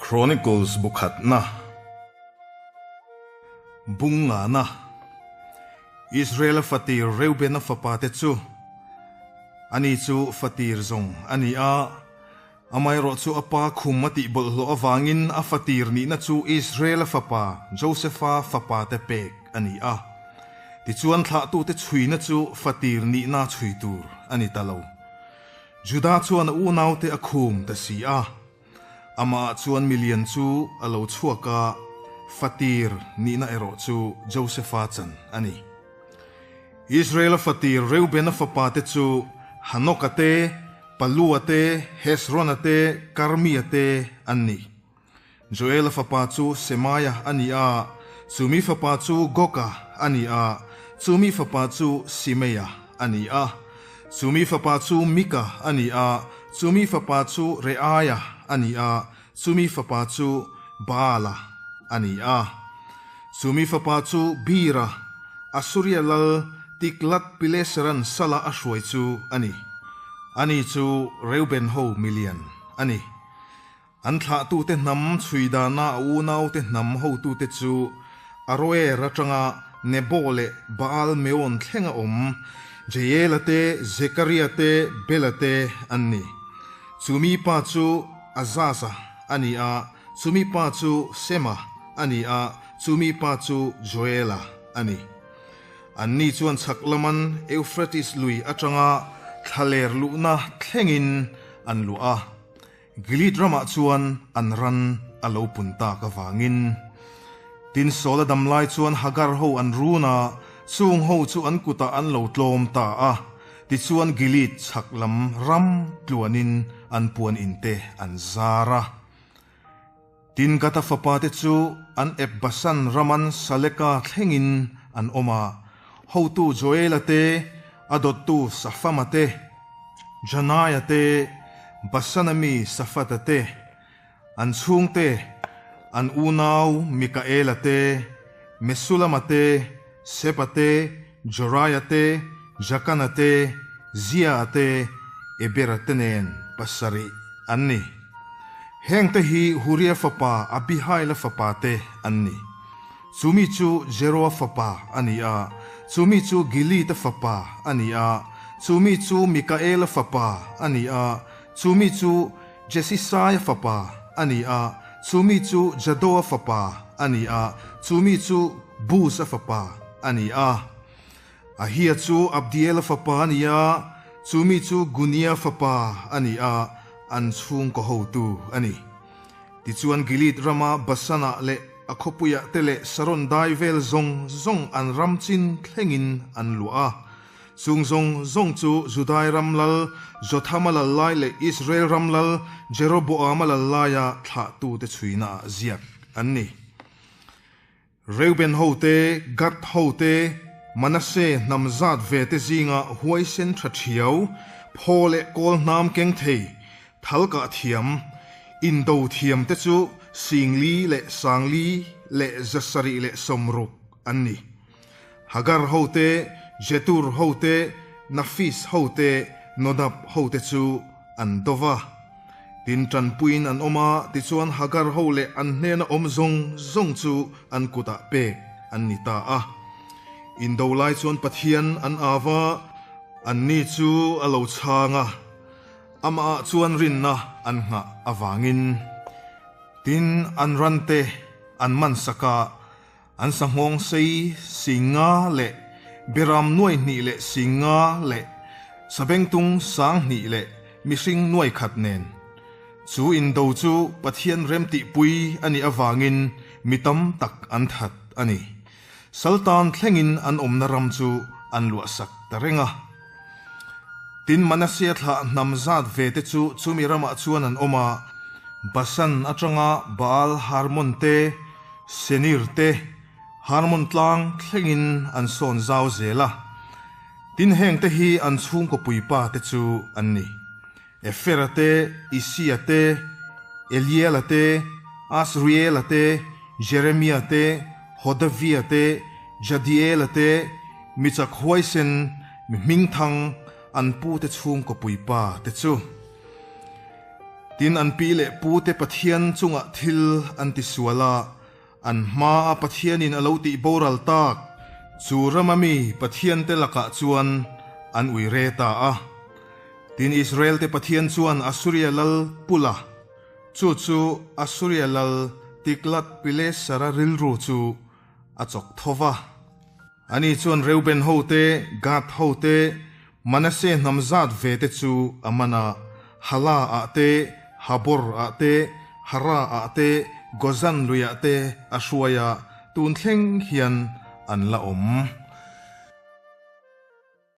Chronicles bu khatna bung ngana Israel-a fatir Reubena fapate chu ani chu fatir zawng a ni a, amaherawh chu a pa khum a tih bawlhhlawh avangin a fatir nihna chu Israel-a fapa Joseph-a fapate pek a ni a. Tichuan thlahtute chhuina chu fatir nihna chhui tur a ni ta lo. Judah chuan a unaute a khum ta si a. Amah chuan milian chu a lo chhuak a, fatir nihna erawh chu Josepha chan a ni. Israel-a fatir Reubena fapate chu Hanoka te, Palua te, Hezrona te, Karmia te an ni. Joela fapa chu Semaia a ni a, chumi fapa chu Goka a ni a, chumi fapa chu Simeia a ni a, chumi fapa chu Mika a ni a, chumi fapa chu Reaia a ni a, chumi fapa chu Baala a ni a, chumi fapa chu Bira, Asuria lal Tiglath-pileseran sala a hruai chu a ni. Ani chu Reuben ho milian a ni. An thlahtute hnam chhui dana a unaute hnam hotute chu Aroer atanga Nebo leh Baal Meon thlenga awm Jeiela te, Zekaria te, Bela te an ni. Chumi pa chu Azaza a ni a, chumi pa chu Sema a ni a, chumi pa chu Joela a ni. Anni chuan chhak laman Euphrates lui atanga thlaler luhna thlengin an luah a. Gilead ramah chuan an ran a lo pun tak avangin. Tin, Saul a dam lai chuan Hagar ho an run a, chung ho chu an kutah an lo tlawm ta a. Tichuan Gilead chhak lam ram tluanin an puan inte an zar a. Tin, Gata fapate chu an ep Basan raman Saleka thlengin an awm a, hotu Joela te, a dawttu Safama te, Janaia te, Basana mi Safata te, an chhungte, an unau Mikaela te, Mesulama te, Seba te, Joraia te, Jakana te, Zia te, Ebera te nen pasarih an ni. Hengte hi Huria fapa Abihaila fapa te an ni. Chumi chu Jeroa fapa a ni a, chumi chu Gilead-a fapa a ni a, chumi chu Mikaela fapa a ni a, chumi chu Jesisaia fapa a ni a, chumi chu Jadoa fapa a ni a, chumi chu Buz-a fapa a ni a. Ahia chu Abdiela fapa a ni a, chumi chu Gunia fapa a ni a, an chhungkaw hotu a ni. Tichuan Gilead rama Basanah leh a khawpuiah te leh Saron dai vel zawng zawng an ram chin thlengin an luah a. Chung zawng zawng chu Judai ram lal Jothama lal lai leh Israel ram lal Jeroboama lal laia thlahtute chhuinaah ziak an ni. Reuben hote, Gad hote, Manasseh hnam zat ve te zinga huaisen tha thiau, phaw leh kawl hnam keng thei, thal kah thiam, indo thiam te chu Singli leh Sangli leh Zasarih leh Sawmruk an ni. Hagar hote, Jetur hote, Nafis hote, Nodab hote chu an do va. Tin tanpuiin an awm a, tichuan Hagar ho leh an hnena awm zawng zawng chu an kutah pek an ni ta a. Indo lai chuan Pathian an au a, anni chu a lo chhang a, amahah chuan rinna an nghah avangin. Tin, an rante an mansak a, an sanghawng sei singa leh beram nuai hnih leh singa leh sabengtung sang hnih leh mihring nuai khat nen. Chu indo chu Pathian remtihpui a nih avangin mi tam tak an that a ni. Saltan thlengin an awmna ram chu an luahsak ta reng a. Tin, Manasseh thlah hnam zat ve te chu chumi ramah chuan an awm a, Basan atanga Baal Harmon te, Senir te, Harmon tlang thlengin an sawn zau zel a. Tin, heng te hi an chhungkaw puipa te chu an ni, Efera te, Isia te, Eliela te, Asriela te, Jeremia te, Hodavia te, Jadiela te, mi chak huaisen, mi hmingthang, an pute chhungkaw puipa te chu. Tin, an pi leh pute Pathian chungah thil an tisual a, an hmaa Pathianin a lo tih boral tak chu rama mi Pathiante lakah chuan an ui re ta a. Tin, Israelte Pathian chuan Assuria lal Pula, chu chu Assuria lal Tiglath-Pilesara rilru chu a chawk tho va. Ani chuan Reuben hote, Gad hote, Manasseh hnam zat ve te chu a man a, Hala ah te, Habor ah te, Hara ah te, Gozan lui ah te a hruai a, tun thleng hian an la awm.